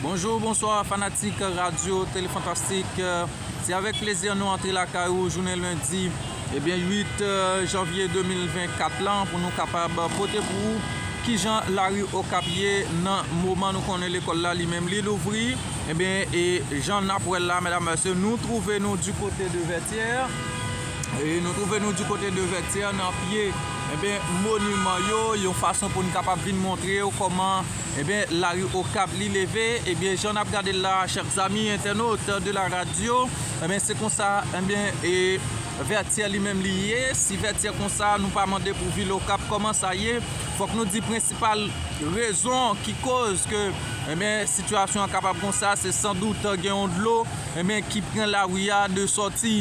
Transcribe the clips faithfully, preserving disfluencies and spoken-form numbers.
Bonjou, bonswa, fanatik Radyo Tele Fantastik. Se avèk plezi nou antre lakay ou jounen lendi, ebyen, uit janvye de mil vennkat lan, pou nou kapab pote pou ou kijan lari Okap ye nan moman nou konnen lekòl la li menm li louvri. Ebyen, e jan n ap wè l la, medam, mesye, nou twouve nou di kote de Vètyè. E nou twouve nou di kote de Vètyè nan pye, ebyen, moniman yo, yon fason pou n kapab vin montre w kòman, ebyen, lari Okap li leve. Ebyen, jan n ap gade l la, chè zami entènot de la radyo, ebyen, se konsa, ebyen, e Vètyè li menm li ye. Si Vètyè konsa, nou pa mande pou vil Okap kòman sa ye. Fòk nou di prensipal rezon ki koz ke, ebyen, sitiyasyon an kapab konsa, se san dout gen yon dlo, ebyen, ki pran lari a de sòti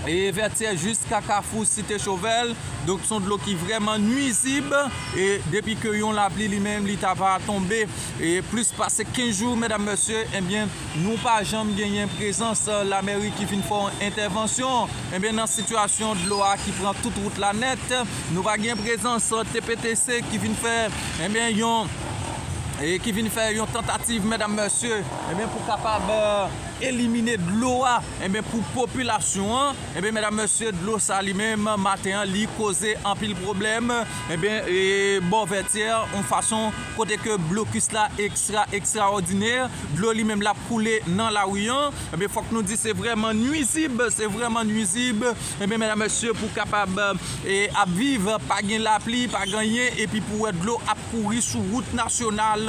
e Vètyè jiska Kafou Site Chovèl. Donk, se yon dlo ki vrèman nwizib. E depi ke yon lapli li menm, li ta va tonbe, e plis pase kenz jou, medam, mesye, ebyen, nou pa janm genyen prezans lamèri ki vin fè yon entèvansyon, ebyen, nan sitiyasyon dlo a ki pran tout wout la nèt. Nou pa gen prezans T P T C ki vin fè, ebyen, yon, e ki vin fè yon tantativ, medam, mesye, ebyen, pou kapab, e, elimine dlo a, ebyen, pou popilasyon an. Ebyen, medam, mesye, dlo sa li menm, maten an, li koze anpil pwoblèm, ebyen, e bò Vètyè, yon fason kote ke blokis la ekstra, ekstraòdinè, dlo li menm l ap koule nan lari an. Ebyen, fòk nou di se vrèman nwizib, se vrèman nwizib. Ebyen, medam, mesye, pou kapab, e, ap viv, pa gen lapli, pa gen anyen, epi pou wè dlo ap kouri sou wout nasyonal,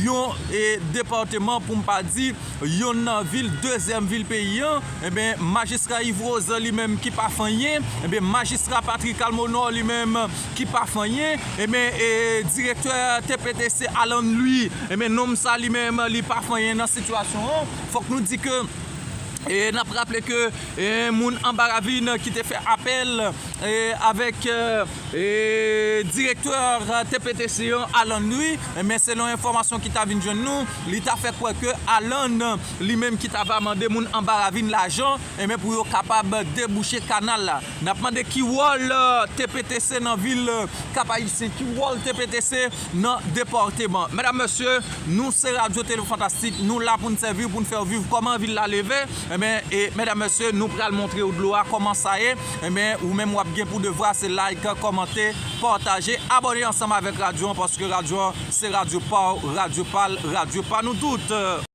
yon, e, depatman, pou m pa di, yonn nan vil, dezyèm vil peyi an, ebyen, majistra Yves Rose li menm ki pa fè anyen, ebyen, majistra Patrick Almonor li menm ki pa fè anyen, ebyen, e, direktè T P T C Alan Louis, ebyen, nonm sa li menm li pa fè anyen nan sitiyasyon an. Fòk nou di ke, e, n ap raple ke, e, moun anba ravin ki te fè apèl, e, avèk, e, e, direktè T P T C an, Alan Louis, ebyen, selon enfòmasyon ki ta vin jwenn nou, li ta fè kwè ke Alan li menm ki ta va mande moun anba ravin lajan, ebyen, pou yo kapab debouche kanal la. N ap mande ki wòl, e, T P T C nan vil, e, Kap Ayisyen, ki wòl T P T C nan depatman. Medam, mesye, nou se Radyo Tele Fantastik, nou la pou n sèvi w, pou n fè w viv kòman vil la leve. Ebyen, e, medam, mesye, nou pral montre w dlo a kòman sa ye. Ebyen, ou menm w ap gen pou devwa, se like, kòmante, pataje, abòne ansanm avèk radyo an, paske radyo an, se radyo pa w, radyo pa l, radyo pa nou tout.